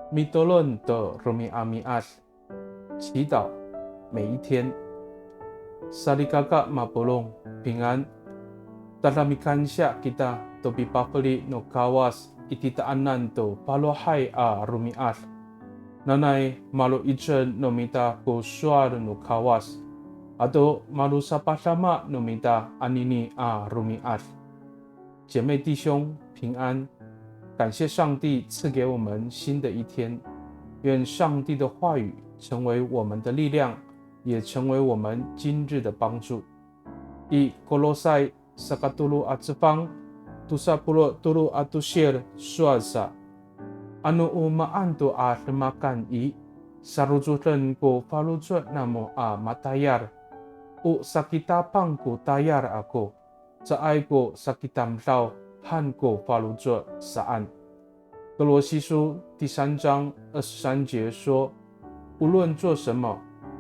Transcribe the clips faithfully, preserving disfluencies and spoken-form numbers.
Mitolon to romi'ami'ad. 祈祷每一天。Salikaka mapolong, 平安。Tada mikansiya kita to pipafeli no Kawas i titaanan to falohay a romi'ad. Nanay malo'icel no mita ko sowal no Kawas, ato malosapadama no mita anini a romi'ad. 姐妹弟兄平安，感谢上帝赐给我们新的一天，愿上帝的话语成为我们的力量，也成为我们今日的帮助。I Kolosay sakatolo a cefang, tosa polo' tolo a tosil sowal sa, ano o maan to a demakan i, sarocoden ko faloco' namo a matayal, o sakitapang ko tayal ako, caay ko sakitamdaw han ko faloco' saan. 歌罗西书第三章二十三节说，无论做什么，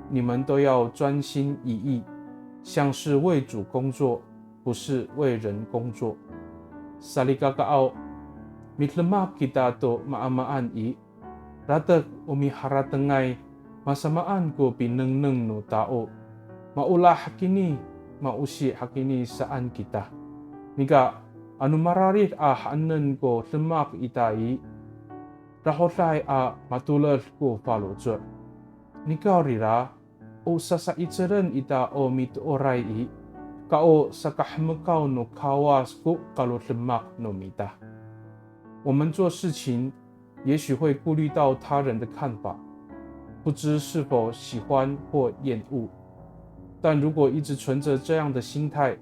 你们都要专心一意，像是为主工作，不是为人工作。Salikakaaw, midemak kita to maamaan i, latek o miharatengay, masamaan ko pinengneng no tao. Maolah hakini, maosi hakini saan kita. Nika, ano mararid a haenen ko demak ita i, rahoday a matoled ko faloco'. Nikawrira, o sasaicelen ita o mitooray i, ka o sakahemekaw no Kawas ko kalodemak no mita. 我们做事情也许会顾虑到他人的看法，不知是否喜欢或厌恶。但如果一直存着这样的心态，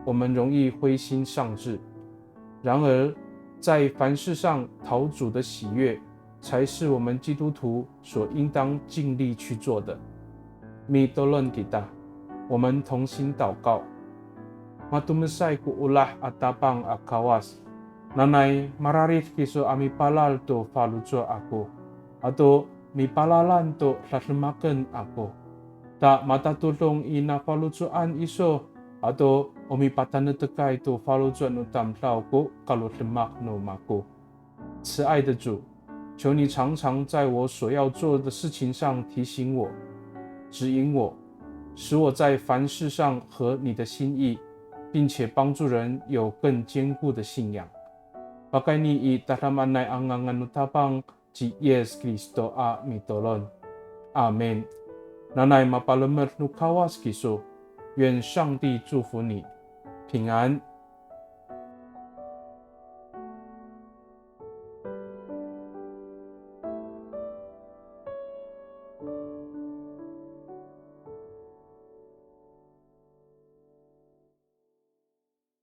我们容易灰心丧志。然而，在凡事上讨主的喜悦，才是我们基督徒所应当尽力去做的。Mitolon kita, 我们同心祷告。Matomesay ko olah a Tapang a Kawas, nanay mararid kiso a mipalal to faloco' ako, ato mipalalan to dademaken ako. Ta matatodong i nafaloco'an iso, ato o mipatanektekay to faloco' no tamdaw ko kalodemak no mako. 慈爱的主，求你常常在我所要做的事情上提醒我、指引我，使我在凡事上合你的心意，并且帮助人有更坚固的信仰。Pakayni i tadamaanay a ngangan no Tapang ci Yis Kristo a mitolon. Amin. Nanay mapalemed no Kawas kiso. 愿上帝祝福你，平安。